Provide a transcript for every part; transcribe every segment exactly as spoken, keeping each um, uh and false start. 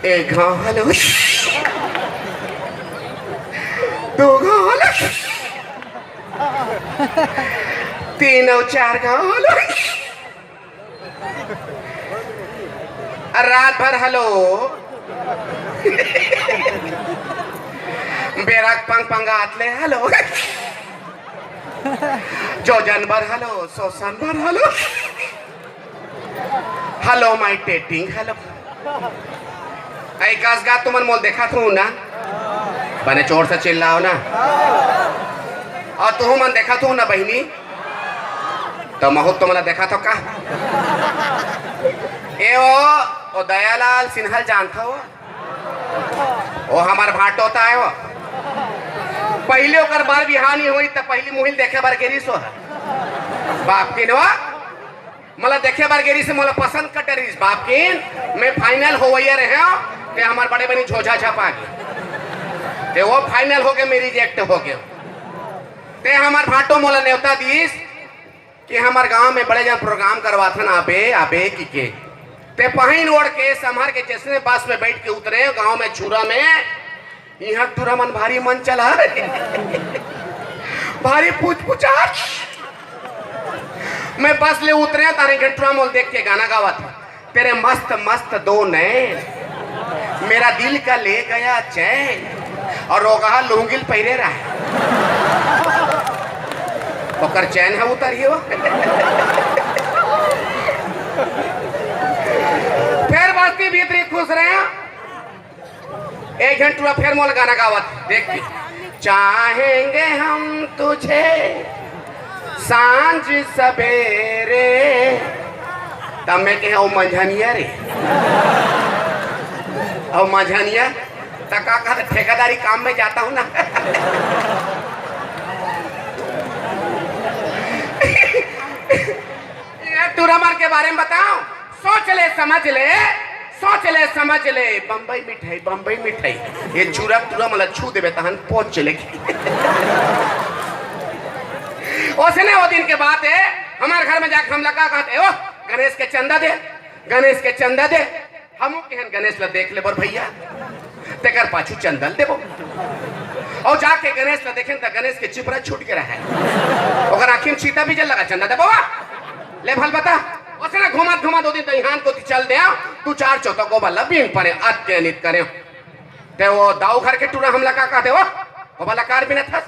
एक घांव हेलो, दो घांव हेलो, तीन अउ चार घांव हेलो। अउ रात भर हेलो। बेरा के पंग पंगात ले हेलो। जोजन भर हेलो, सोसन भर हेलो। हेलो माय टेटिंग हेलो। अई कस गा तुमन मोला देखत हो ना? बने जोर से चिल्लाव ना। अउ तुहू मन देखत हो ना बहिनी? त महूं तुमन ला देखत हों का? ए ओ, ओ दयालाल सिन्हा ल जानथव? ओ हमर भांटो त आय ओ। पहिली ओकर बर बिहाव नइ होइस त पहिली मुही ल देखे बर गे रिहिस ओ ह। बाप के नवा मोला देखे बर गे रिहिस, मोला पसंद कर डरिस बाप के। मैं फाइनल होवइया रहेंव, ते हमर बड़े बहिनी झोझा झपा गे। ते ओ फाइनल होगे, मैं रिजेक्ट होगेंव। ते हमर भांटो मोला नेवता दिस कि हमर गांव में बड़े जन प्रोग्राम करवाथन, आबे, आबे किके। ते पहिन ओढ़ के, संभर के, जइसने बस में बइठ के उतरेंव गांव में छुरा में, इहां टूरा मन भारी मन चला। भारी पुचपुचात। मैं बस ले उतरेंव, तहां एक झन टूरा मोला देख के गाना गावत हे, तेरे मस्त मस्त दो नैन, मेरा दिल का ले गया चैन। अउ रोगहा लुंगी ल पहिरे रहय, ओकर चैन ह उतरही ओ। फेर बस्ती भीतरी खुसरेंव, एक झन टूरा फेर मोला गाना गावत देख के, चाहेंगे हम तुझे सांझ सवेरे। तब मैं कहेंव, ओ मंझनिया रे, ओ मंझनिया, त का कहत, ठेकेदारी काम में जाता हूं ना। ये टूरा मन के बारे में बताओ, सोच ले, समझ ले, सोच ले, समझ ले, बम्बई मिठाई, बम्बई मिठाई। ये छुरा टूरा मन ला छू देबे तहन पहुंच चले। ओसने ओ दिन के बात हे, हमर घर में जाके हमला का कहत हे, ओ गणेश के चंदा दे, गणेश के चंदा दे। हमू कहेन गणेश ला देख ले बर भइया, तेकर पाछू चंदा ल देबो। अउ जाके गणेश ला देखेन त गणेश के चिपरा छूट गे रहय। ओकर आँखी में छींटा भी जल लगा, चंदा देबो वा? ले भल बता। ओसने घुमत घुमत ओ दिन दइहान कोती चल देंव, दू चार चोता गोबर ला बीन परेंव, अतके अनित करेंव। ते ओ दाऊ घर के टूरा हमला का कहत हे, ओ गोबर ला काबर बीनत हस?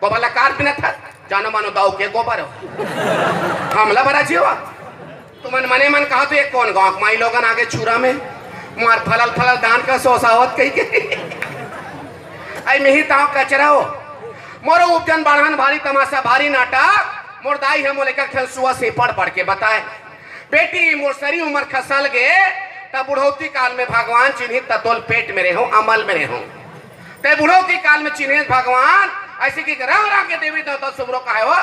गोबर ला काबर बीनत हस? जानो मानो दाऊ के गोबर हो। हमला बरा जीवा। तुमन मने मन कहत हो, ये कोन गांव के माईलोगन आगे छुरा में? मार फलल फलल धान का सोसावत कहिके। अई मिही तांव कचरा हो। मोरो उपजन बाढ़न भारी तमासा, भारी नाटक। मोर दाई ह मोला एक ठन सुवा से पढ़ पढ़ के बताय, बेटी, मोर सरी उमर खसल गे, त बुढ़ौती काल में भगवान चिन्ही, त तोल पेट में रेहो, अमल में रेहो। ते बुढ़ौती काल में चिन्हे भगवान, अइसे कि रंग रंग के देवी देवता सुमरो कहय हो,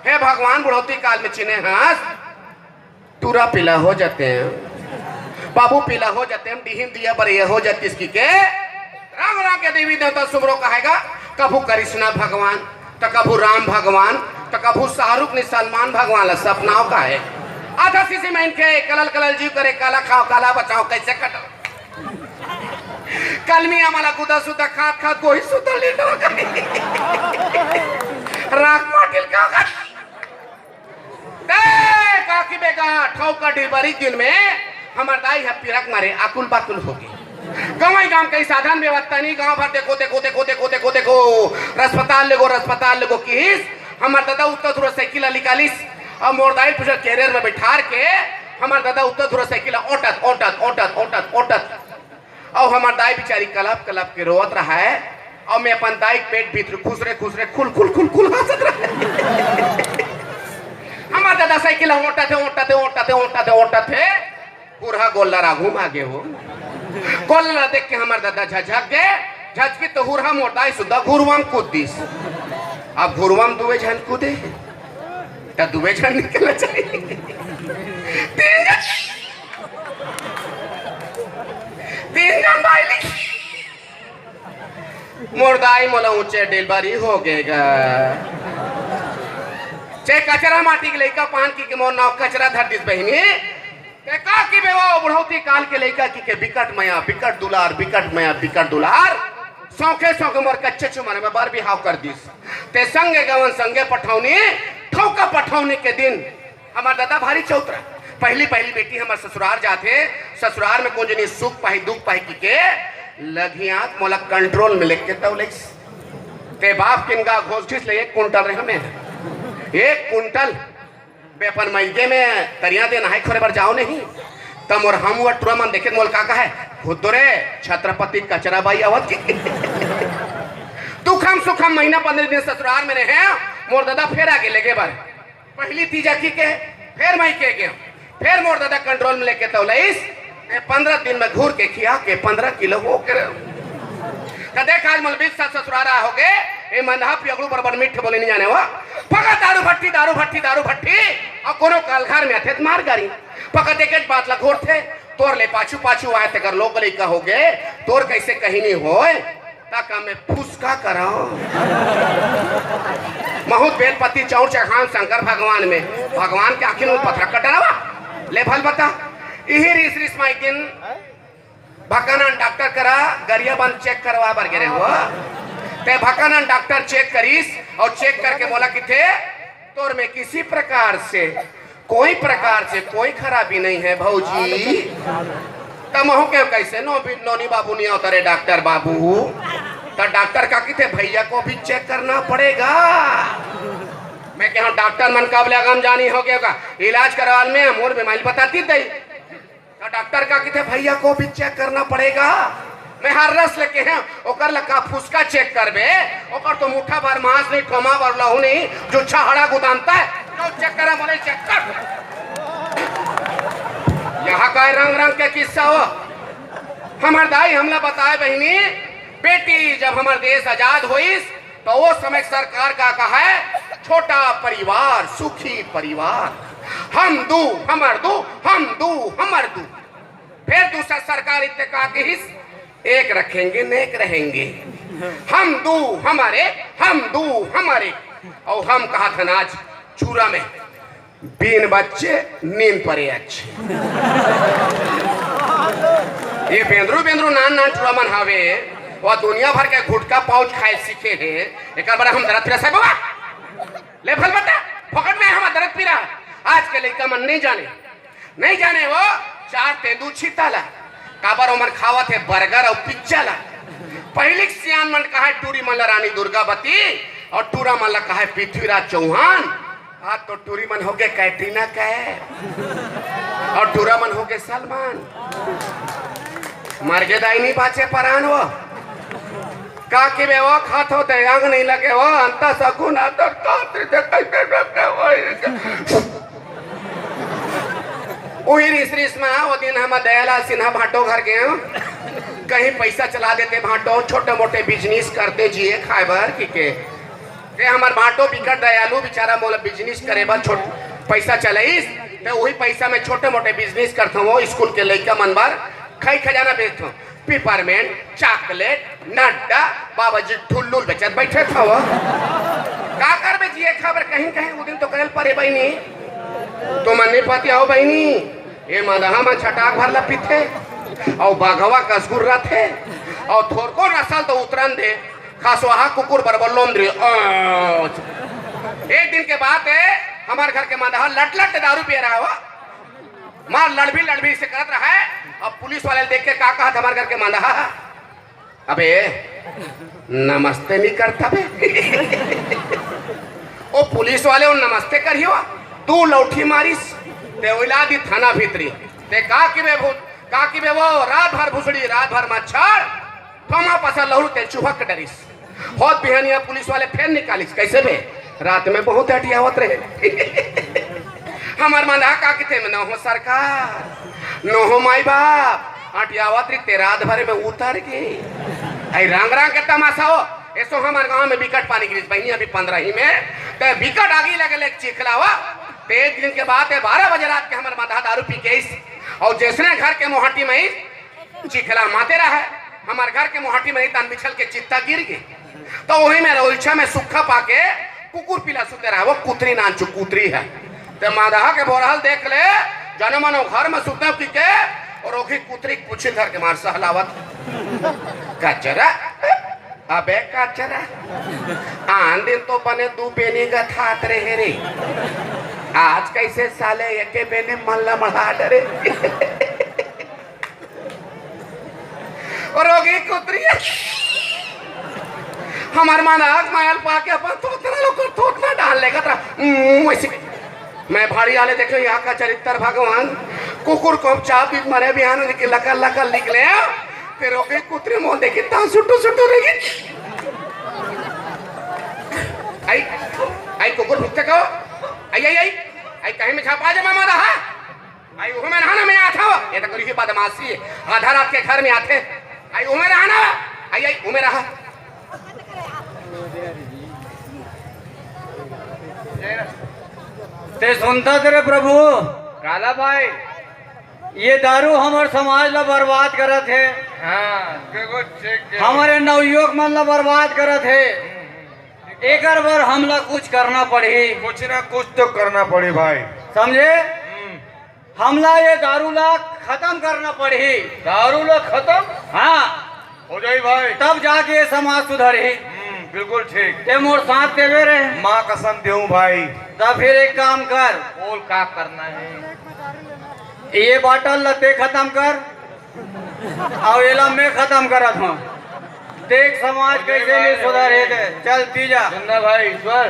हे भगवान, बुढ़ौती काल में चिन्हे हस, टूरा पीला हो जातेंव, बाबू पीला हो जातेंव, डीहिन दिया बर ये हो जातिस किके, रंग रंग के देवी देवता सुमरो कहय गा, कभू कृष्णा भगवान, त कभू राम भगवान, त कभू शाहरुख नि सलमान भगवान ला सपनाव कहय। आधा शीशी में इनके कलल कलल जीव करे, काला खाव, काला बचाव, कइसे कटव? कलमी हमला गुदा सुदा खात खात गोही सुदा लेटव। राख माटिल का ते काकी बेगा ठौका डिबरी दिन में हमर दाई ह पिरक मारे आकुल बाकुल होगे। गंवई गांव कई साधन व्यवस्था नहीं, गांव भर देखो, देखो, देखो, अस्पताल लेगो, अस्पताल लेगो किहिस। हमर ददा उत्ता धुरा साइकिल ला निकालिस, अउ मोर दाई पूछा कैरियर में बैठार के, हमर ददा उत्ता धुरा साइकिल ला ओटत, ओटत, ओटत, ओटत, ओटत, अउ हमर दाई बिचारी कलप कलप के रोवत रहय, अउ मैं अपन दाई के पेट भीतर खुसरे खुसरे खुल खुल खुल खुल हंसत रहय। हमर ददा साइकिल ला ओटत हे, ओटत हे, ओटत हे, ओटत हे, ओटत हे, हुरहा गोल्लर आघू म आगे हो। गोल्लर ला देख के हमर ददा झझक गे, झझकी त हुरहा मोर दाई सुद्धा घुरवा म कूद दिस। अब घुरवा म दुए झन कूदे हे, त दुए झन निकलना चाहिए। तीन झन तीन झन भाई ली। मोर दाई मोला ऊंचे डिलीवरी हो गे गा। चे कचरा माटी के लइका पान की के मोर नाव कचरा धर दिस बहिनी। ते का किबे वो बुढ़ौती काल के लइका कहिके बिकट मया, बिकट दुलार, बिकट मया, बिकट दुलार। सौंखे सौंखे मोर कच्चे चुमन में बर बिहाव कर दिस। ते संगे गवन संगे पठौनी, ठौका पठौनी के दिन हमर ददा भारी चौतरा। पहली पहली बेटी हमर ससुरार जाथे, ससुरार में कोन जनी सुख पाही दुख पाही कहिके लघियात मोला कंट्रोल में लेके तौलइस। ते बाप किनगा घोसठिस ले एक कुंटल रहे हमें, एक कुंटल। बे अपन मइगे में तरिया दे नहाय खोरे बर जाओ नहीं। त मोर हम वो टुरा मन देखे मोला का कहे, "हुद्दो रे, छत्रपति कचरा बाई आवत की।" दुखम सुखम महीना पंद्रह दिन ससुरार में रहे, मोर ददा फेर आगे लेगे बर। पहली तीजा कहिके फेर मइके गेंव, फेर मोर ददा कंट्रोल में लेके तौलइस। ए, पंद्रह दिन में घूर के खिया के पंद्रह किलो हो के रहे। त देख आज मलबीस साल ससुरारा हो गे, ए मंदहा पियगड़ू बरोबर मीठ बोले नहीं जाने वो। पका दारू भट्टी, दारू भट्टी, दारू भट्टी, अउ कोनो काल घर में आथे त मार गारी। पका देखे बात ला घोरथे, तोर ले पाछू पाछू आए तेकर लोग लइका हो गे, तोर कैसे कहीं नहीं होए। त का मैं फुसका कराओ? महूत बेलपत्ती चाउर चघान शंकर भगवान में, भगवान के आखिर में पथरा कटना बा। ले भल बता, इही रिस रिस में एक दिन भकानन डॉक्टर करा गरिया बंद चेक करवा बर गे रहे हो। ते भकानन डॉक्टर चेक करिस अउ चेक करके बोला कि थे तोर में किसी प्रकार से, कोई प्रकार से कोई खराबी नहीं है भौजी। त महूं के कैसे नो भी नोनी बाबू नहीं होता रे डॉक्टर बाबू। त डॉक्टर का किथे भैया को भी चेक करना पड़ेगा। मैं कहा डॉक्टर मन का बोले अगम जानी हो गया का इलाज करवाल में मोर बीमारी बताती दई। त डॉक्टर का किथे भैया को भी चेक करना पड़ेगा। मैं हर रस लेके हैं, ओकर ला का फुसका चेक करबे, ओकर तो मुठा भर मांस नहीं, ठोमा भर लहू नहीं, जो छहड़ा गुदानता है, तो चेक करा बोले चेक कर। यहाँ का रंग रंग के किस्सा हो। हमर दाई हमला बताए बहिनी, बेटी जब हमर देश आजाद होइस, तो वो समय सरकार का कहा है, छोटा परिवार, सुखी परिवार, हम दू, हमर दू, हम दू, हमर दू। फिर दूसरा सरकार इतने का कहिस, एक रखेंगे, नेक रहेंगे। हम दू, हमर एक, हम दू, हमर एक। अउ हम कहा था ना आज चूरा में, बिन बच्चे नींद परे अच्छे। ये बेंदरू बेंदरू नान नान टुरा मन हवे, वो दुनिया भर के गुटखा पाउच खाए सीखे हे। एकर बर हम दरद पिरा साहब बाबा, ले भल बता, फोकट में हम दरद पिरा। आज के लइका मन नहीं जाने, नहीं जाने वो चार तेंदू छीता ला, काबर ओमन खावत हे बर्गर अउ पिज्जा ला। पहिली के सियान मन कहा टूरी मन ला रानी दुर्गावती अउ टूरा मन ला कहा पृथ्वीराज चौहान। आज तो टूरी मन हो गए कैटरीना कैफ अउ टूरा मन हो गए सलमान। मर गे दाई नहीं बाचे परान वो। का किबे वो खात हो दयांग नहीं लगे वो अंता सगुन आतर कातर दे कैसे रखे वो। उही रिस रिस में वो दिन हम दयालाल सिन्हा भांटो घर गेंव, कहीं पैसा चला देते भांटो, छोटे मोटे बिजनेस करते जिए खाए बर कहिके। ते हमर भांटो बिकट दयालु बिचारा मोला बिजनेस करे बर छोट पैसा चलाइस, ते उही पैसा में छोटे मोटे बिजनेस करथंव, स्कूल के लइका मन बर खई खजाना बेचथंव। पिपरमेंट, चॉकलेट, नड्डा, बाबा जी ठुल्लुल बेचत बैठे था वो। का करबे जिए खाबर कहीं कहीं वो दिन तो करल परे बहिनी। तो मन नहीं पाती हो बहिनी। ये मदहा मन छटाक भर ला पीथे। अउ बाघवा कसगुर रथे। अउ थोरको नसल तो उतरन दे। खसवाहा कुकुर बरबल्लोम दे। अ, एक दिन के बात है, हमारे घर के मदहा लट लट दारू पिए रहा हो। मार लड़बी लड़बी से करत रहा है। अब पुलिस वाले देख के का कहा था हमारे घर के मदहा, "अबे नमस्ते नहीं करता बे।" ओ पुलिस वाले ओ नमस्ते करियो, तू लौठी मारिस, ते ओइला दी थाना भीतरी। ते का किबे भूत, का किबे वो, रात भर भुसड़ी, रात भर मच्छर, थमा पसा लहू ते चुहक डरिस। होत बिहनिया पुलिस वाले फेर निकालिस, कैसे बे? रात में बहुत अटियावत रहे। हमर मदहा का किथे में न हो सरकार, न हो माई बाप, अटियावत रही ते रात भर में उतर के। आई रंग रंग के तमाशा हो। ऐसो हमारे गांव में बिकट पानी गिरिस बहिनी अभी पंद्रह ही में, ते बिकट आगी लगे ले चिखला हुआ। ते एक दिन के बात है, बारह बजे रात के हमारे मदहा दारू पी के आइस, अउ जैसने घर के मोहटी में आइस, चिखला माते रहा है। हमारे घर के मोहटी में नहीं तन बिछल के चित्ता गिर गई। तो वही में रउलछा में सुखा पाके कुकुर पीला सुते रहा, वो कुतरी नान चु कुतरी है। ते मदहा के बोरहल देख ले, जनो मनो घर म सुतव कि के, अउ ओही कुतरी के पूछी ल धर के मार सहलावत। कचरा, अबे कचरा, आन दिन तो बने दू बेनी गथात रहे रे, आज कइसे साले एके बेनी मन ल मढ़ा डरे। अउ ओही कुतरी, हमर मन आज मायल पाके अपन थोथना ल ओकर थोथना डाहन लेगत रहा। उम्म, वइसे मैं भाड़ी आले देखे यहाँ का चरित्र भगवान, कुकुर को चाप बीच मरे बिहान होने के लकल लकल निकले, फेर ओही कुतरी मोल देखी ता सुट्टू सुट्टू रही। आई, आई कुकुर भुगते को, आई, आई, आई, आई कहीं में छापा जे मामा रहा। आई उहू में रहा ना, मैं आथव। ये तो करी बदमाशी, आधा रात के घर में आथे। आई उहू में रहा ना, आई, आई उहू में रहा। ते सुनता तेरे प्रभु, काला भाई, ये दारू हमर समाज ला बर्बाद करत हे। हाँ, बिल्कुल ठीक है। हमरे नवयुवक मन ला बर्बाद करत हे। एकर बर हमला कुछ करना पड़ही। कुछ ना कुछ तो करना पड़ही भाई। समझे? हम्म। हमला ये दारू ला खतम करना पड़ही। दारू ला खतम? हाँ। हो जाई भाई। तब जाके ये समाज सुधरही। हम्म, बिल्कुल ठीक। ते मोर साथ देवे रे। माँ कसम देहूँ भाई। तब फिर एक काम कर। बोल, का करना है? ये बाटल ला ते खतम कर, अउ एला मैं खतम करत हूँ। देख समाज कइसे नहीं सुधरही ते। चल पी जा। सुनना भाई ईश्वर,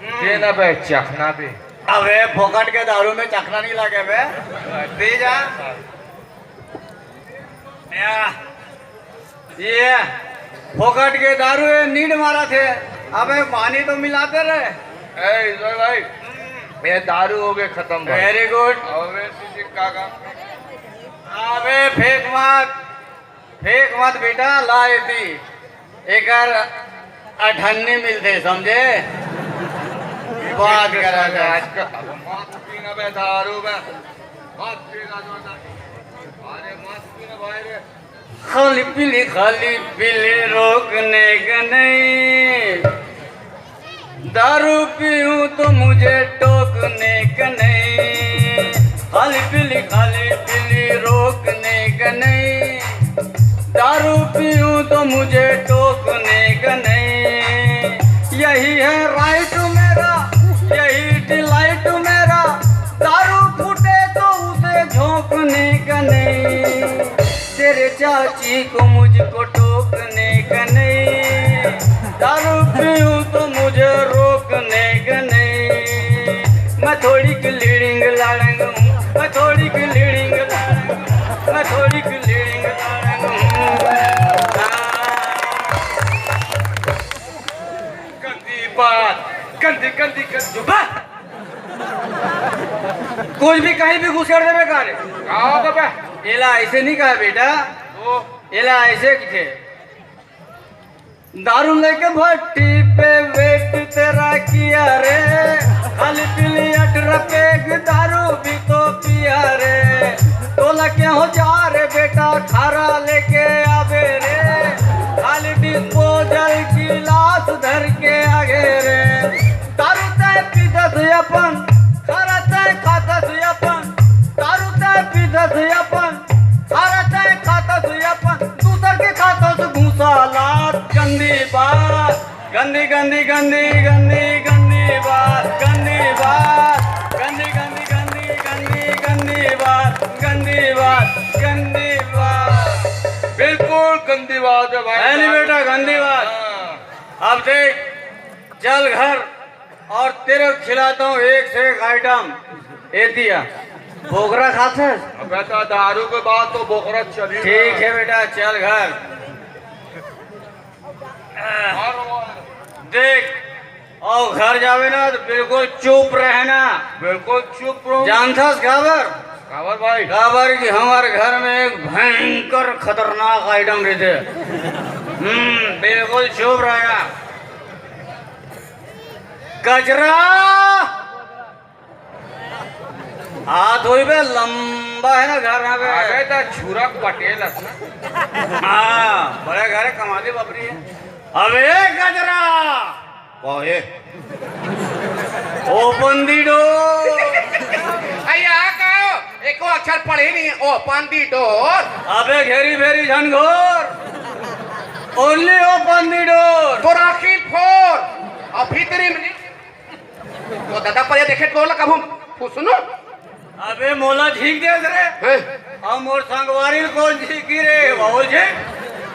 हम्म। दे ना बे, चखना भी। अबे फोकट के दारू में चखना नहीं लागे बे, पी जा। या। ये फोकट के दारू हे, नींद मारत हे। अबे पानी तो मिलाते रहे। ए, ईश्वर भाई, ये दारू हो गए खतम भाई। Very good। अबे तुझे का काम? अबे फेंक मत, फेंक मत बेटा, ला एती। एकर अठन्नी मिलथे, समझे? बात करा जा। आज का मत पीना बे दारू बे। मत पीना जो ना। अरे मत पीना भाई रे। खाली पीली, खाली पीली, रोकने का नहीं। दारू पीऊं तो मुझे टोकने का नहीं। खाली पीली, खाली पीली, रोकने का नहीं। दारू पीऊं तो मुझे टोकने का नहीं। यही है राइट मेरा, यही डिलाइट मेरा। दारू फूटे तो उसे झोंकने का नहीं। तेरे चाची को मुझको टोकने का नहीं। दारू पीऊं तो मुझे रोकने का नहीं। मैं थोड़ी की लीडिंग लाड़ंग हूँ, मैं थोड़ी की लीडिंग लाड़ंग हूँ, मैं थोड़ी की लीडिंग लाड़ंग हूँ। गंदी बात, गंदी, गंदी, गंदी बात। कुछ भी कहीं भी घुसेड़ देबे का रे? का होगा बे? एला ऐसे नहीं कहा बेटा, ओ। एला ऐसे कथे। दारू लेके भट्टी पे वेट तेरा किया रे, खाली पीली अठारह पैग दारू भी तो पिया रे। टोला के हो जा रे बेटा, खारा लेके आवे रे, खाली डिस्पोजल गिलास धर के आगे रे। दारू तय पीतस अपन, खारा तय खातस अपन। दारू तय पीतस अपन, खारा तय खातस अपन। दूसर के खातस घूसा लात। गंदी बात, गंदी, गंदी, गंदी, गंदी, गंदी बात, गंदी बात। गंदी, गंदी, गंदी, गंदी, गंदी बात, गंदी बात, गंदी बात। बिल्कुल गंदी बात है भाई। है नहीं बेटा, गंदी बात। हाँ। अब देख, चल घर, और तेरे को खिलाता हूँ एक से एक आइटम। ए दिया, बोकरा खाते? अबे तो दारू के बाद तो बोकरा चली ठीक है बेटा, चल घर। देख, और घर जावे ना तो बिल्कुल चुप रहना। बिल्कुल चुप रहूं। जानथस काबर? काबर भाई? काबर कि हमारे घर में एक भयंकर खतरनाक आइटम रहते। हम्म, बिल्कुल चुप रहना। कचरा। हाथ होई बे, लंबा है ना घर में बे। अबे तो छुरक पटेल हस ना। हाँ, बड़े घर है, कमाली बपरी है। अबे कचरा। कहे। Open the door। अया का हो? एको अक्षर पढ़े नहीं, open the door। अबे घेरी भेरी झन घोर, only open the door। तोर आँखी फोर, अउ भीतरी में नहीं। तो दादा पर ये देखे टोला कभू फुसनो। अबे मोला झीक दे रे। हैं? अउ मोर संगवारी कोन झीकी रे, बाबू जी?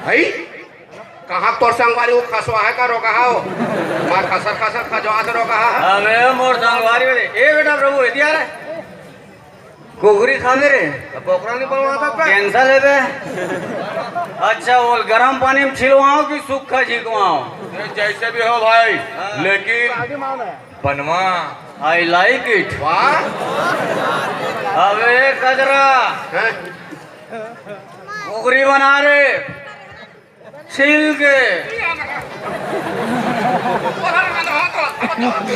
हई? कहाँ तोर संगवारी वो खसवा है का रोगहा हो? मार खसर खसर खजवा से रोगहा है। अबे मोर संगवारी रे। ए बेटा प्रभु, एती आ रे। कुकरी खाबे रे? अब बोकरा नहीं बनवा सकता? Cancel है बे। अच्छा, वो गरम पानी में छिलवाओ कि सूखा छिलवाओ? जैसे भी हो भाई, हाँ। लेकिन बनवा। I like it। वाह। अबे कजरा, हैं? कुकरी बना रे। छिल के।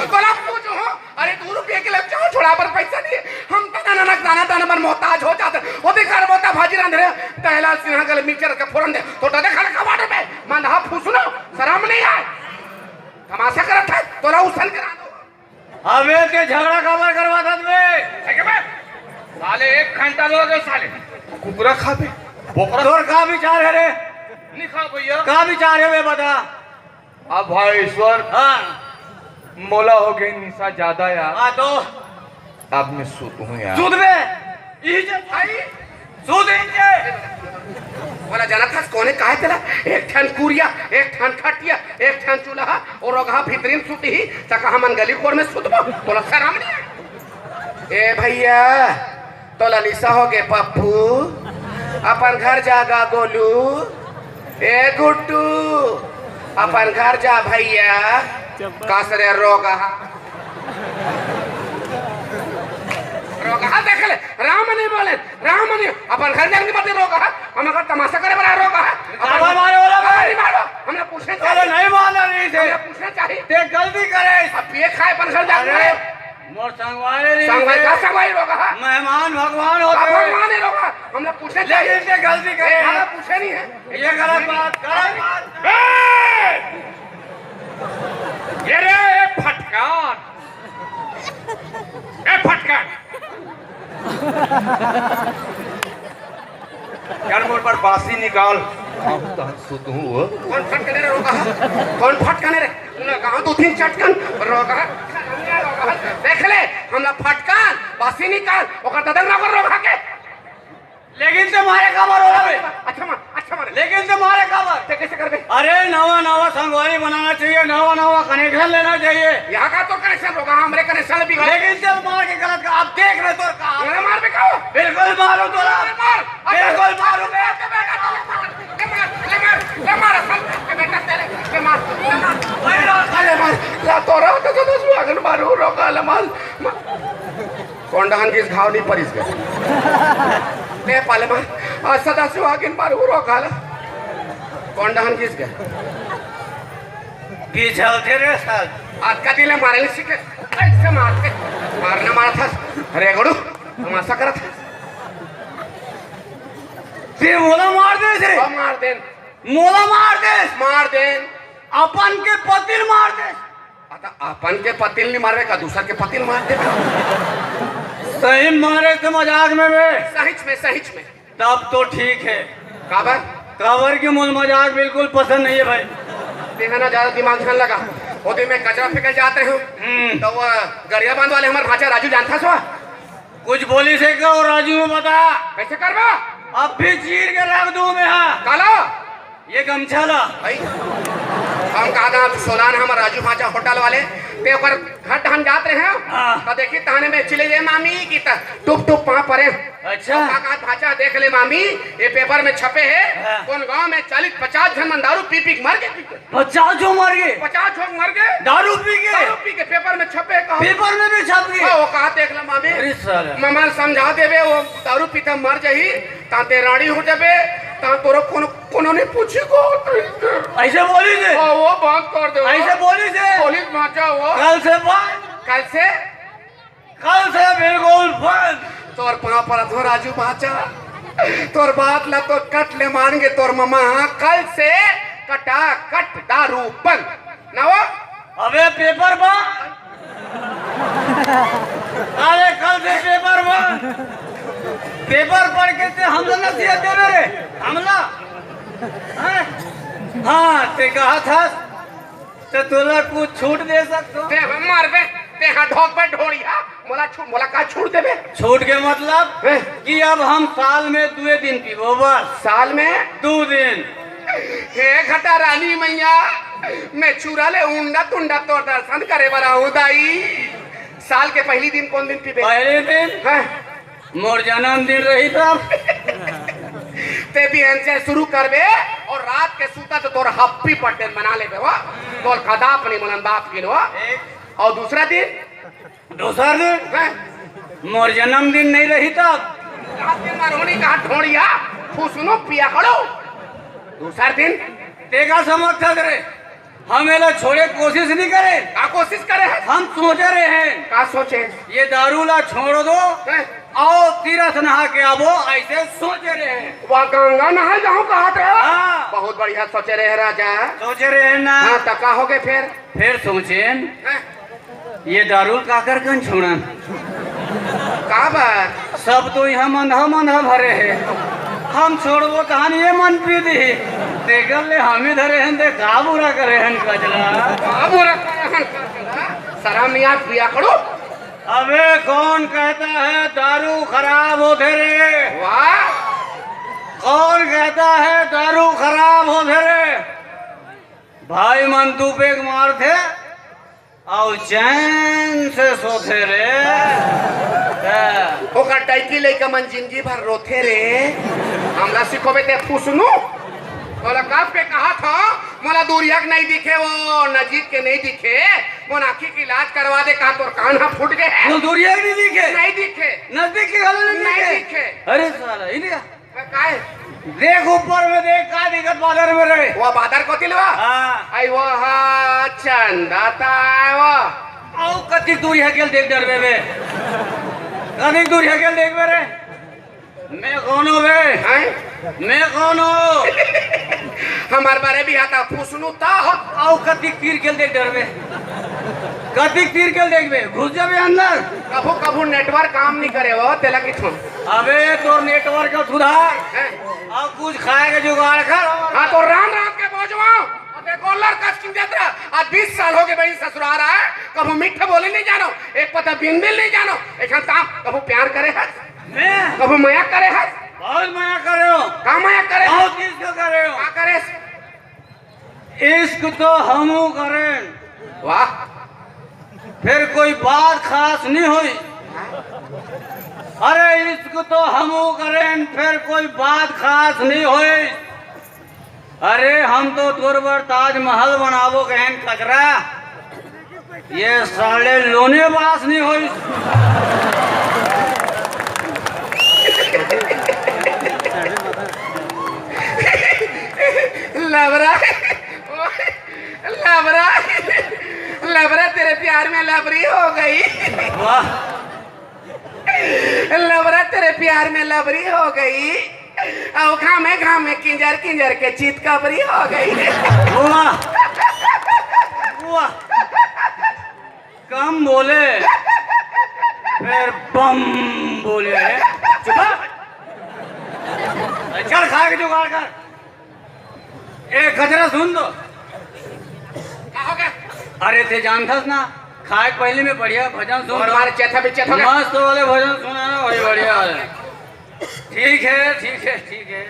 तोला पूछो, अरे दू रुपया के लिए चाउर छोड़ा पर पैसा नहीं है। हम तना ननक दाना दाना मन मोहताज हो जाते। वो भी घर मोता भाजी रांध रहे। दहलाल सिन्हा गले मिक्सचर के फोरन दे। तो दादा खाना खवा दे बे। मन हा फुसनो, शरम नहीं आए। तमाशा करत है, तोला उसन के रांधो। अबे ते झगड़ा काबर करवात हस बे? ठीक है बे? साले एक घंटा हो गया साले। कुकरा खाबे? बोकरा? तोर का विचार है रे? नहीं खा भैया। का विचार है बे बता? अब भाई ईश्वर, हाँ। मोला हो गई निशा ज्यादा यार। हाँ तो? अब मैं सूत हूँ यार। सूत बे। इही जे भाई, सूत इही जे। मोला जानत हस कोने काहे तेला? एक ठन कुरिया, एक ठन खटिया, एक ठन चूल्हा, और ओगहा भीतरी में सूती ही, त कहा मन गली कोर में सुतबो? तोला शरम नहीं आए? ए भैया, तोला निशा हो गे पप्पू, अपन घर जागा गोलू, ए गुड्डू, अपन घर जा भैया, कस रे रोगहा। रोगहा देख ले, राम नहीं बोले, राम नहीं, अपन घर जाने के बाद रोगहा, हम अगर तमाशा करे बड़ा रोगहा, अपन काबर मारे वाला भाई? नहीं मारो, हमने पूछने अरे चाहिए। नहीं मारना नहीं थे। हमने पूछने चाहिए। ते गलती करे। अब पिए खाए अपन घर जाने अरे, मारे। मोर संगवारी नहीं संगवारी थे। का संगवारी रोगहा? मेहमान भगवान का होते। भगवान है रोगहा? हमने पूछने चाहिए। लेकिन ते गलती करे। ये हमारा पूछे नहीं है। ये गलत बात, गलत बात। ए! ये रे, ए फटकार। ए फटकार। यार, मोर पर बासी निकाल। हम तो सुत हूँ वो। कौन फटकने रे रोगहा? कौन फटकने रे? ना कहाँ तो थी चटकन रोगहा। देख ले, हमला फटकन, बासी निकाल, ओकर ददन ना कर रोगहा के। लेकिन ते मारे काबर ओला बे? अच्छा मार, अच्छा मार। लेकिन ते मारे काबर? ते कैसे करबे? अरे नवा नवा संगवारी बनाना चाहिए, नवा नवा connection लेना चाहिए। यहाँ का तो connection होगा, हमरे connection बिगड़। लेकिन ते मार के गलत का, अब देख रहे तोर का। मेरा मार भी खाओ। बिल्कुल मारो तोला। मार, मार। बिल्कुल मारो बे। ले मार, ले मार, ले मार, ले मार, ले मार, ले मार, ले मार। अरे मार, ला तोरा तो तो सुहागन मारू रोगहा ले मार। मार। कोन डहन गिस घाव नहीं परिस गे। ले पाले मार। आ, सदा सुहागिन मार उरो घाला। कोन डहन गिस गे। बीच हलथे रे साल। आज का दिले मारे नहीं सीखे। ऐसे मारते। मारना मारा था। अरे गड़ू, तमाशा करा था। ते मोला मार दे थे। अब मार दे। मोला मार दे। मार दे। अपन के पतिल मार दे। आता अपन के पतिल नहीं मारवे का, दूसर के पतिल मार दे। सही मारे थे मजाक में बे। सहिच में, सहिच में। तब तो ठीक है। काबर? काबर के मोल मजाक बिल्कुल पसंद नहीं है भाई। देखा ना, ज्यादा दिमाग झन लगा। वो दिन मैं कचरा फेंके जाते हूँ, हम्म। तो वो गरियाबंद वाले हमारे भांचा राजू जानता सो? कुछ बोली से कहो राजू में बता। कैसे करबा? अब भी चीर के रख दूं मैं, हाँ। काला? ये गमछा ला। भाई, हम कहा था, सोलान हम राजू भांचा होटल वाले, ते ओकर घर टहन जात रहे हैं। हाँ। तो देखी तहने में चिल्ले, "ये मामी" की त टुप टुप पाँव परे। अच्छा। तो का कहा, "भांचा देख ले मामी, ये पेपर में छपे है, हाँ। कौन गांव में चालीस पचास झन मन दारू पी पी के मर गए।" पचास झो मर गए। पचास झो मर गए। दारू पी के? दारू पी के पेपर में छपे है, कहा। पेपर में भी छप गए? हाँ, वो कहा, "देख ले मामी।" अरे साला। ममा समझा देवे, वो दारू पीता मर जाही, ताते रानी हो जाबे, ता तोरा कोनो कोनो नहीं पूछी को। ऐसे बोली से? हाँ, वो बात कर दे। ऐसे बोली से? बोली भांचा वो। कल से बंद। कल से? कल से बिल्कुल बंद। तोर पाँव पर अथवा राजू भांचा। तोर बात ला तो कट ले मान के तोर ममा, हाँ, कल से कटा कट दारू बंद। ना वो? अबे पेपर बंद। अरे कल से पेपर बंद। पेपर पढ़ के ते हमला नसीहत देबे रे, हमला? हैं? हाँ, ते कहा था, ते तोला कुछ छूट दे सकतो। ते हम मारबे, ते हाँ ढोक बे ढोड़िया, मोला छू-, मोला का छूट देबे? छूट के मतलब हैं? कि अब हम साल में दुए दिन पीबो बस। साल में? दू दिन। हे घटा रानी मैया, मैं चूरा ले उंडा तुंडा तोर दर्शन करे बर आहूँ दाई। साल के पहली दिन कौन दिन पीबे? पहली दिन? हैं? मोर जन्मदिन रही तब। ते बिहन से शुरू करबे और रात के सूता तो तोर happy birthday मना लेबे हो। तोर कदा अपनी मलन बाप गिन हो। और दूसरा दिन? दूसर दिन? हैं? मोर जन्मदिन नहीं रही तब। रात दिन मारोनी कहा ढोड़िया, फुसनो पिया करो। दूसर दिन? तेगा समझ था रे। हम एला छोड़े कोशिश नहीं करे। का कोशिश करे है? हम सोचे रहे हैं। का सोचे? ये दारू ला छोड़ दो हैं? और तीरथ नहा के आबो, ऐसे सोचे रहे हैं। वह गंगा नहा जाऊं कहा थे? हाँ। बहुत बढ़िया सोचे रहे राजा। सोचे रहे ना। हाँ, तो का हो गए फिर? फिर सोचेन, हैं? ये दारू काकर कन छोड़न? का बात? सब तो यहाँ मंधा मंधा भरे है। हम छोड़बो तहन ये मन पी दी। तेकर ले हमी धरे हन ते का बुरा करे हन कचरा। का बुरा करे हन कचरा? शरम नहीं आत पिया करो। अबे कौन कहता है दारू खराब होथे रे? वाह। कौन कहता है दारू खराब होथे रे? भाई मन दू पेग मारथे अउ चैन से सोथे रे। ओकर टैकी लइका मन जिंदगी भर रोथे रे। हमला सिखोबे ते फुसनू। ओला कब के कहा था, मोला दूरिया के नहीं दिखे, वो नजीक के नहीं दिखे, मोर आँखी के इलाज करवा दे, कहा तोर कान ह फूट गए है। वो दूरिया के नहीं दिखे? नहीं दिखे। नजदीक के घलो नहीं नहीं दिखे? दिखे। अरे साला, ये नहीं। काय? देख ऊपर में देख, का दिखत बादर में रे? वो बादर कोती ले वा? हाँ। आई वो हा चंदा ताय वो। अउ कतिक दूर हकेल देख डरबे बे? कतिक दूर हकेल देखबे रे? मैं कौन हूँ बे? हैं? मैं कौन हूँ? हमार बारे भी आता फुसनू ता हो। अउ कतिक तीर के देख डरबे? कतिक तीर के देखबे? घुस जाबे अंदर। कभू कभू network काम नहीं करे हो, तेला किथों। अबे तोर network का सुधार। हैं? अब कुछ खाए के जुगाड़ कर। हाँ, तो राम राम के बोझवा। अबे गोलर कस किन देत रहा। आज बीस साल हो गए भाई ससुराल आए, कभू मीठे बोले नहीं जानो, एक पता बिन बिल नहीं जानो, एक हम ताम, कभू प्यार करे है, मैं? कभू मया करे है, बहुत मया करे हो। का मया करे? बहुत चीज को करे हो। का करे? इश्क तो हमू करें। वाह। फिर कोई बात खास नहीं हुई। अरे इश्क तो हमू करें, फिर कोई बात खास नहीं हुई। अरे हम तो तोर बर ताजमहल बनाबो कहेन कचरा। ये साले लोने बास नहीं होई। लबरा, लबरा, लबरा तेरे प्यार में लबरी हो गई। वाह। लबरा तेरे प्यार में लबरी हो गई, और घामे घामे किंजर किंजर के चितकबरी हो गई। वाह, वाह। कम बोले, फिर बम बोले। चुप। चल, खा के जुगाड़ कर। ए, कचरा सुन तो। का हो गया? अरे, ते जानथस ना, खाए के पहले में बढ़िया भजन सुन और तो। हमारे चेथा भी चेथा हो गया। मस्त वाले भजन सुना ना, वही बढ़िया वाले। ठीक है, ठीक है, ठीक है।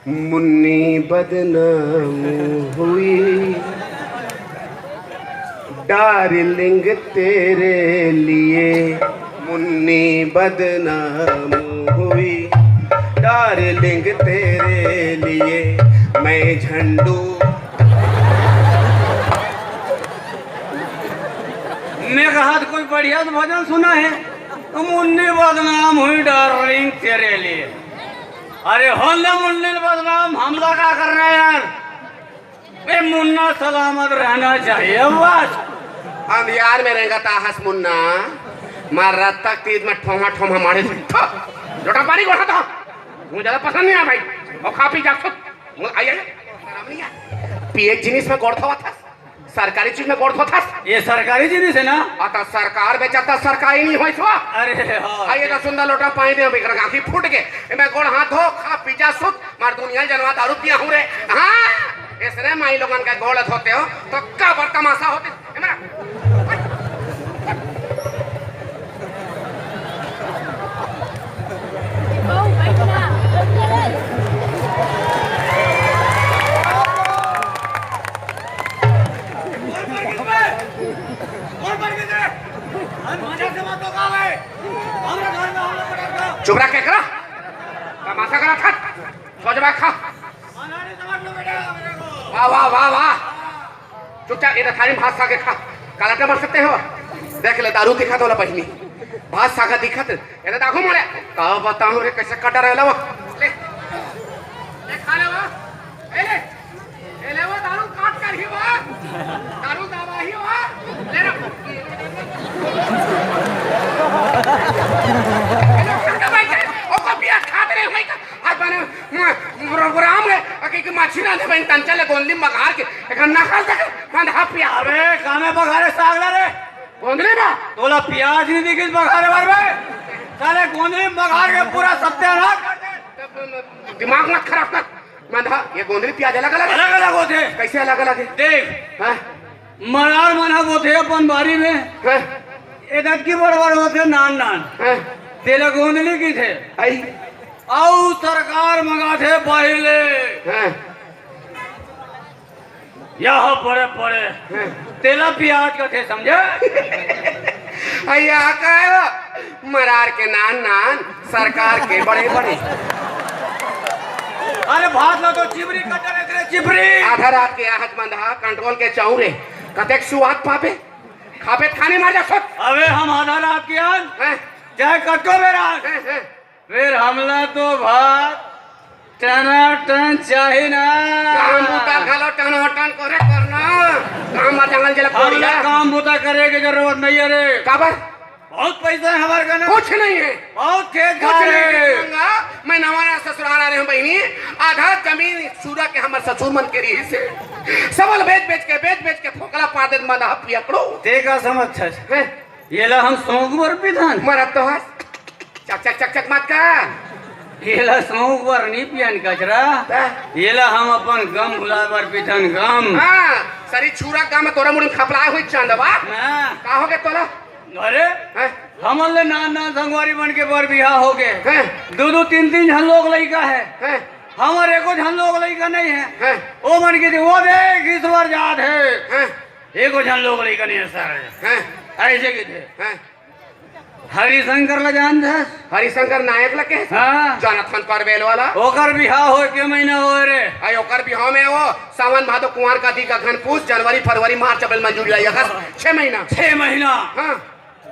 मुन्नी बदनाम हुई, डार्लिंग तेरे लिए। मुन्नी बदनाम हुई, डार्लिंग तेरे लिए। मैं झंडू। मैं कहा तो कोई बढ़िया तो भजन सुना है। मुन्नी बदनाम हुई डार्लिंग तेरे लिए। अरे होले मुन्नी बदनाम, हमला का करना है यार? बे मुन्ना सलामत रहना चाहिए बस। अंधियार में रेंगत आहस मुन्ना, मार रात तक तीज में ठोमा ठोमा मारे। थो, लोटा पानी गोठा था। मुझे ज्यादा पसंद नहीं आया भाई। और खा पी जा खुद। मुझे आई आई। पिए जिनिस में गोड़ था था। सरकारी चीज में गोड़ धोथस? ये सरकारी जिनिस हे ना? आ, त सरकार बेचत त सरकारी नहीं होइस वा। अरे हाँ। आ, ये तो सुंदर लोटा पानी दे, एकर गांठी फूट गे। एमे गोड़ हाथ धो, खा, पी जा, सुत, मार दुनिया जनवा दारू पिया हूँ रे। हाँ, इसने माई लोगन का गोड़ धोते हो, तो का बड़ तमाशा होते। एमे रख। चुप रह, क्या करा? तमाशा करा था। सोच बात खा। वाह, वाह, वाह, वाह। चुपचाप ये थारी में भात साग खा। काला टमाटर सकते हो? देख ले, दारू दिखा तो ला बहिनी। भात साग दिखत। ये तो दाखो मोरे। का बताऊं रे, कैसे कटा रहला वो। ले। ले खा ले वो। ए ले। ए ले वो दारू काट कर ही वो। दारू दवा ही वो। ले रे। ए लोग संग बैठे। ओको बिया खात रहे भाई का। आज बने प्रोग्राम है, अके के मछली रांधे बन तंचल गोंदली मगार के, एक नकल तक बंधा पिया। अबे, कामे बघारे सागला रे। गोंदली बा? तोला प्याज नहीं दिखिस बघारे बर में? साले गोंदली मगार के पूरा सत्यानाश कर दे। दिमाग मत खराब कर। बंधा, ये गोंदली प्याज अलग-अलग है? अलग-अलग होथे। कैसे अलग-अलग है? देख। हाँ? मरार मन ह बोथे अपन बारी में। हाँ। एदत की बड़-बड़ होथे नान-नान। हाँ। तेला गोंदली किथे। आई। अउ सरकार मंगाथे पहिले। हाँ। यह बड़े-बड़े। हाँ। तेला प्याज कथे, समझे? अइया, का है वो? मरार के नान-नान, सरकार के बड़े-बड़े। अरे भात ला तो चिबरी कटा रहे रे, चिबरी। आधा रात के आहत बंधा, कंट्रोल के चाउरे। कतेक सुआद पाबे? खाबे त खानी मर जा, सुत। अबे हम आधा रात के आन, हैं? चाहे कटो बेरा आन। हैं, हैं। फिर हमला तो भात टनाटन चाही ना। काम बूता घलो टनाटन करे करना। काम मर जंगल जला हमला कोरिया। काम बूता करे के जरूरत नहीं है रे। काबर? बहुत पैसा है हमारे कने। कुछ नहीं है। बहुत खेत कुछ खार नहीं है। है। मैं नवा नवा ससुराल आ रहे हूँ बहिनी, आधा जमीन सूरा के हमर ससुर मन के रही से सबल बेच बेच के, बेच बेच के फोकला पार दे, मदा पियकड़ो। ते का समझ छस? हैं? येला हम सौंग बर पिथन। मरत तो हस। चक चक चक चक मत कर। येला सौंग बर नहीं पियन कचरा। ता? येला हम अपन गम भुलाए बर पिथन, गम। हाँ, सरी छूरा गम तोरा मुड़ी में खपलाए हुई चंदवा। हाँ। का हो गया तोला? अरे, हैं? हमन ले नान नान संगवारी मन के बर बिहाव हो गे। हैं? दू दू तीन तीन झन लोग लइका है। हैं? हमर एको झन लोग लइका नहीं है। हैं? ओ मन के दे, वो देख, ईश्वर जात है। हैं? एको झन लोग लइका नहीं है सर। हैं? ऐसे के थे। हैं? हरिशंकर ला जानथस? हरिशंकर नायक ला के? हाँ। जानत हन परबेल वाला। ओकर बिहाव होए के महीना होए रे। आई ओकर बिहाव में वो सावन भादो कुंवार का दी का घन पूस, जनवरी, फरवरी, मार्च, अप्रैल, मई, जून, जुलाई, अगस्त, छह महीना। छह महीना। हाँ।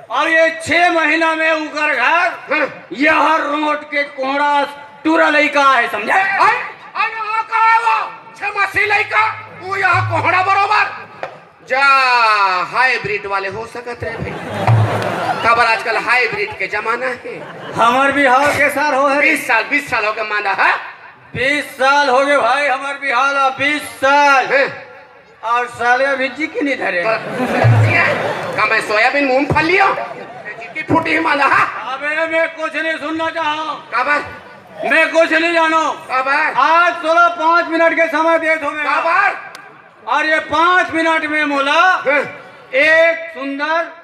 और ये छह महीना में उकर घर हाँ। यह रोड के कोहड़ा टूरा लइका है, समझे? आई, आई, आ का है वो? छह मासी लइका, वो यह कोहड़ा बरोबर। जा, हाइब्रिड वाले हो सकत रे भाई। काबर आजकल हाइब्रिड के जमाना है। हमर बिहाव के सार हो है। बीस साल, बीस साल हो गए मांदा है। बीस साल हो गए भाई, हमर बिहाव ला बीस साल। हैं? और साले अभी जी की नहीं धरे। का मैं सोयाबीन मूंगफली हो? जी की फूटी ही मांदा है। अबे मैं कुछ नहीं सुनना चाहूँ। काबर? मैं कुछ नहीं जानू। काबर? आज तोला पाँच मिनट के समय दे दो मैं। काबर? और ये पाँच मिनट में मोला हैं? एक सुंदर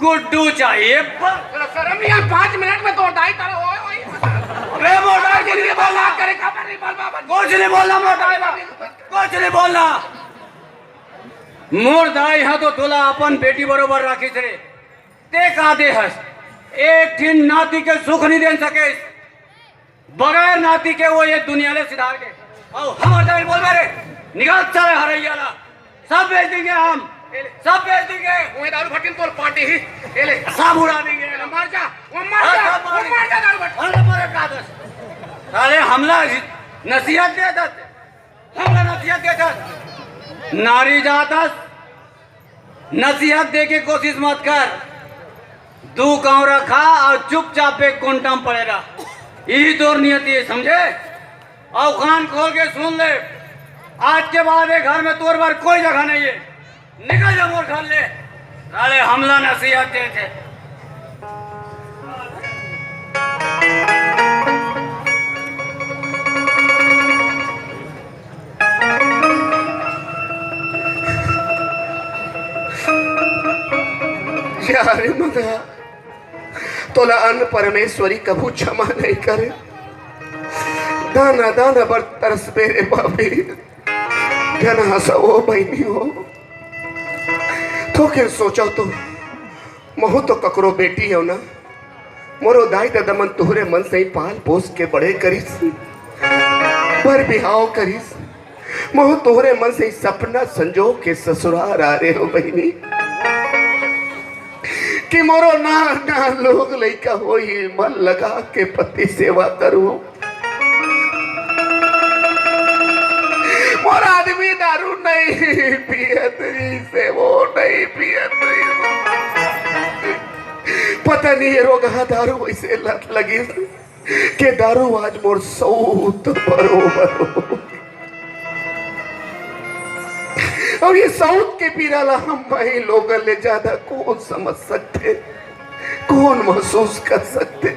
गुड्डू चाहिए बस। तोला शर्म नहीं आय? पाँच मिनट में तोर दाई तारा ओए, ओए। अबे मोर दाई कुछ नहीं बोलना। करे का पर नहीं बोल बाबा। कुछ नहीं बोलना मोर दाई बा। कुछ नहीं बोलना। मोर दाई हा तो तोला अपन बेटी बरोबर राखिस रे। ते का दे हस? एक ठिन नाती के सुख नहीं दे सके। बगैर नाती के वो ये दुनिया ले सिधार के। आओ, हमर दाई बोल मेरे, निकाल सारे हरैया ला। सब बेच देंगे हम, सब बेच देंगे। वो दारू भट्टी में तोर पार्टी ही, ये ले। सब उड़ा देंगे। मर जा, वो मर हाँ, जा, सब वो मार मर जा दारू भट्टी। अरे मरे का दस। साले हमला नसीहत दे दस। हमला नसीहत दे दस। नारी जात हस, नसीहत दे के कोशिश मत कर। दू कांवरा खा और चुपचाप एक कोंटा में पड़े रह। यही तोर नियति है, समझे? और कान खोल के सुन ले, आज के बाद ये घर में तोर बर कोई जगह नहीं है। निकल जा मोर घर ले, साले हमला नसीहत देथे। जा रे मगहा, तोला अन्न परमेश्वरी कभू क्षमा नहीं करे। दाना दाना बर तरसबे रे पापी। जन हंसव ओ बहिनी हो, थोकिन सोचव तो, महू तो ककरो बेटी हव ना। मोरो दाई ददा मन तुहरे मन से ही पाल पोस के बड़े करिस, बर बिहाव करिस। महू तुहरे मन से ही सपना संजो के ससुरार आ रे हो बहिनी, कि मोरो ना ना लोग लइका होही, मन लगा के पति सेवा करू। मोर आदमी दारू नहीं पियत रहिस हे, वो नहीं पियत रहिस। पता नहीं ये रोगहा दारू वइसे लत लगिस के दारू आज मोर सौत बरोबर हो। अउ ये सौत के पीरा ला हम माई लोगन ले ज्यादा कोन समझ सकथे, कोन महसूस कर सकथे?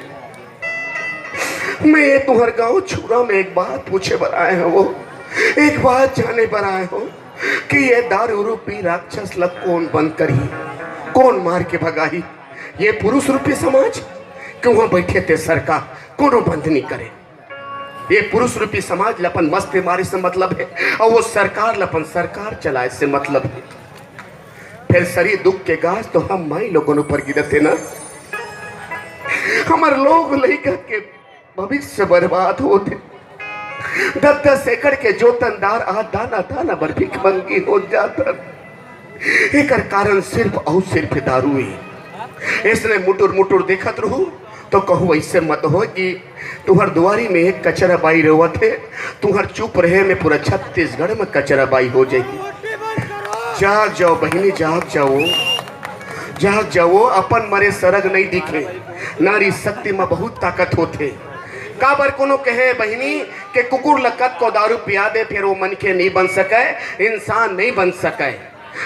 मैं ये तुहर गांव छुरा में एक बात पूछे बर आए हंव, एक बात जाने बर आए हंव कि ये दारू रूपी राक्षस ला कोन बंद करही, कोन मार के भगाही? ये पुरुष रूपी समाज कि उहां बइठे ते सरकार, कोनो बंद नहीं करे। ये पुरुष रूपी समाज ला अपन मस्ती मारे से मतलब हे, अउ वो सरकार ला अपन सरकार चलाए से मतलब हे। फेर सरी दुख के गाज तो हम माई लोगन ऊपर गिरत हे ना। हमर लोग लइका के भविष्य बर्बाद होत हे। दस दस एकड़ के जोतनदार आज दाना दाना बर भिखमंगी हो जात हे। एकर कारण सिर्फ अउ सिर्फ दारू हे। इसने मुटुर मुटुर देखत रहू तो कहू ऐसे मत हो कि तुहर दुआरी में एक कचरा बाई रोवत हे, तुहर चुप रहे में पूरा छत्तीसगढ़ में कचरा बाई हो जाही। जाग जाव बहिनी, जाग जाव, जाग जाव। अपन मरे सरग नहीं दिखे, नारी शक्ति में बहुत ताकत होथे। काबर कोनो कहे बहिनी के कुकुर ल कतको दारू पिया दे, फेर वो मनखे नहीं बन सके, इंसान नहीं बन सके।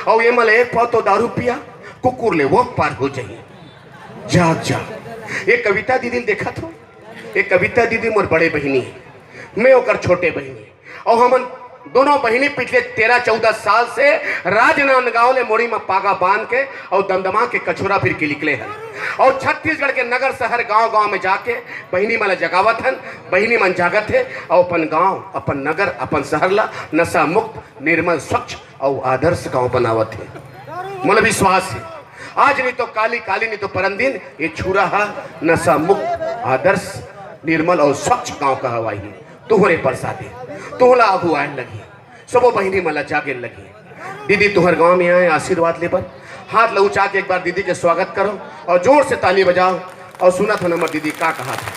अउ एमन ल एक पाव तो दारू पिया, कुकुर ले वो पार हो जाही। जाग जा। ये कविता दीदी ल देखत हो? ये कविता दीदी मोर बड़े बहिनी हे, मैं ओकर छोटे बहिनी। अउ हमन दोनों बहिनी पिछले तेरह चौदह साल से राजनांदगांव ले मुड़ी म पागा बांध के अउ दमदमा के कछोरा फिर के निकले हन। अउ छत्तीसगढ़ के नगर शहर गांव गांव में जाके बहिनी मन ल जगावत हन। बहिनी मन जागत हे अउ अपन गांव, अपन नगर, अपन शहर ला नशा मुक्त, निर्मल, स्वच्छ अउ आदर्श गांव बनावत हे। मोला विश्वास हे, आज नहीं तो काली, काली नहीं तो परन दिन ये छुरा हा नशा मुक्त, आदर्श, निर्मल अउ स्वच्छ गांव कहवाही। तुहरे परसादी, तुहला आगू आए लगही, सबो बहिनी मन ला जागे लगही। दीदी तुहर गांव में आए आशीर्वाद लेबर, हाथ ला उंचा के एक बार दीदी के स्वागत करो अउ जोर से ताली बजाव अउ सुनत हन हमर दीदी का कहत हे।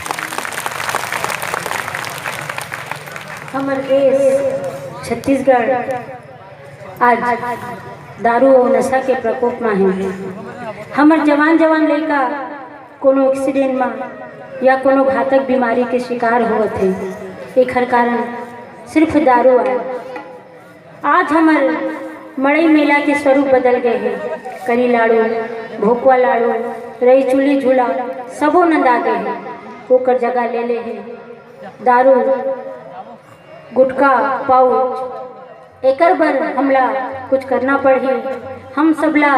हमर देश छत्तीसगढ़ आज दारू अउ नशा के प्रकोप म हे। हमर जवान जवान लइका कोनो एक्सीडेंट म या कोनो घातक बीमारी के शिकार होवत हे। एखर कारण सिर्फ दारू आय। आज हमर मड़ई मेला के स्वरूप बदल गए हे। करी लाड़ू, भोकवा लाड़ू, रई चुली झूला सबो नंदा गए हे। ओकर जगह ले ले हे दारू, गुटखा, पाउच। एकर बर हमला कुछ करना पड़ही, हम सबला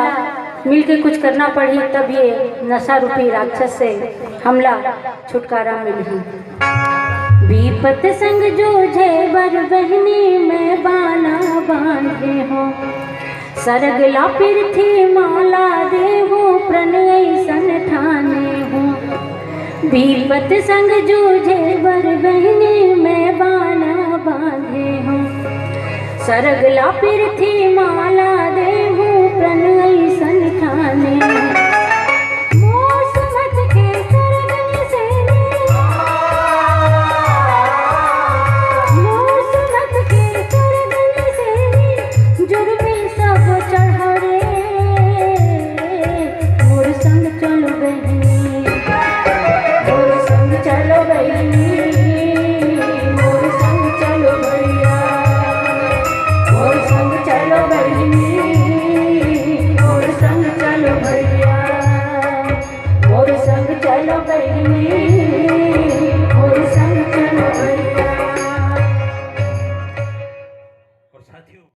मिलके कुछ करना पड़ही, तब ये नशा रूपी राक्षस से हमला छुटकारा मिलही। विपत संग जूझे बर बहिनी मैं बाना बांधे हों, सरग ला पृथ्वी माला देहूं प्रण अइसन ठाने हों। विपत संग जूझे बर बहिनी मैं बाना बांधे हों, सरग ला पृथ्वी माला देहूं प्रण अइसन ठाने हों।